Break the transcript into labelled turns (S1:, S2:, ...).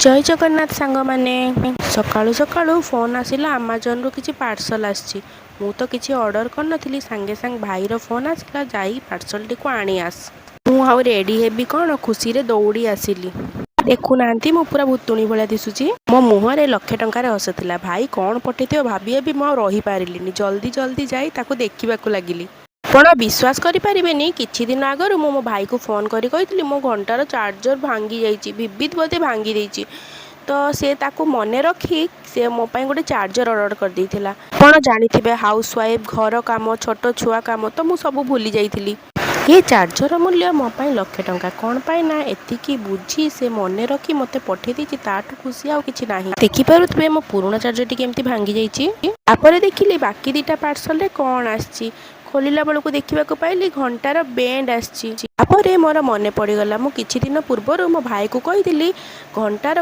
S1: ଜୟ ଜଗନ୍ନାଥ ସାଙ୍ଗମାନେ। ସକାଳୁ ସକାଳୁ ଫୋନ୍ ଆସିଲା, ଆମାଜନରୁ କିଛି ପାର୍ସଲ ଆସିଛି। ମୁଁ ତ କିଛି ଅର୍ଡ଼ର କରିନଥିଲି। ସାଙ୍ଗେ ସାଙ୍ଗେ ଭାଇର ଫୋନ୍ ଆସିଲା, ଯାଇ ପାର୍ସଲଟିକୁ ଆଣି ଆସ। ମୁଁ ଆଉ ରେଡ଼ି ହେବି କ'ଣ, ଖୁସିରେ ଦୌଡ଼ି ଆସିଲି। ଦେଖୁନାହାନ୍ତି, ମୁଁ ପୁରା ଭୂତୁଣୀ ଭଳିଆ ଦିଶୁଛି। ମୋ ମୁହଁରେ ଲକ୍ଷେ ଟଙ୍କାରେ ହସ ଥିଲା। ଭାଇ କ'ଣ ପଠେଇଥିବ ଭାବି ଭାବି ମୁଁ ଆଉ ରହିପାରିଲିନି। ଜଲ୍ଦି ଜଲ୍ଦି ଯାଇ ତାକୁ ଦେଖିବାକୁ ଲାଗିଲି। ଆପଣ ବିଶ୍ୱାସ କରିପାରିବେନି, କିଛି ଦିନ ଆଗରୁ ମୁଁ ମୋ ଭାଇକୁ ଫୋନ୍ କରି କହିଥିଲି, ମୋ ଘଣ୍ଟାର ଚାର୍ଜର ଭାଙ୍ଗି ଯାଇଛି, ଭିବିତ ବୋଧେ ଭାଙ୍ଗି ଦେଇଛି। ତ ସେ ତାକୁ ମନେ ରଖି ସେ ମୋ ପାଇଁ ଗୋଟେ ଚାର୍ଜର ଅର୍ଡ଼ର କରିଦେଇଥିଲା। ଆପଣ ଜାଣିଥିବେ, ହାଉସ୍ ୱାଇଫ୍, ଘର କାମ, ଛୋଟ ଛୁଆ କାମ, ତ ମୁଁ ସବୁ ଭୁଲି ଯାଇଥିଲି। ଏ ଚାର୍ଜର ମୂଲ୍ୟ ମୋ ପାଇଁ ଲକ୍ଷେ ଟଙ୍କା। କ'ଣ ପାଇଁ ନା, ଏତିକି ବୁଝି ସେ ମନେ ରଖି ମୋତେ ପଠେଇ ଦେଇଛି, ତାଠୁ ଖୁସି ଆଉ କିଛି ନାହିଁ। ଦେଖିପାରୁଥିବେ, ମୋ ପୁରୁଣା ଚାର୍ଜରଟି କେମିତି ଭାଙ୍ଗି ଯାଇଛି। ତାପରେ ଦେଖିଲି ବାକି 2ଟା ପାର୍ସଲରେ କ'ଣ ଆସିଛି। ଖୋଲିଲା ବେଳକୁ ଦେଖିବାକୁ ପାଇଲି ଘଣ୍ଟାର ବ୍ୟାଣ୍ଡ ଆସିଛି। ତାପରେ ମୋର ମନେ ପଡ଼ିଗଲା, ମୁଁ କିଛି ଦିନ ପୂର୍ବରୁ ମୋ ଭାଇକୁ କହିଥିଲି ଘଣ୍ଟାର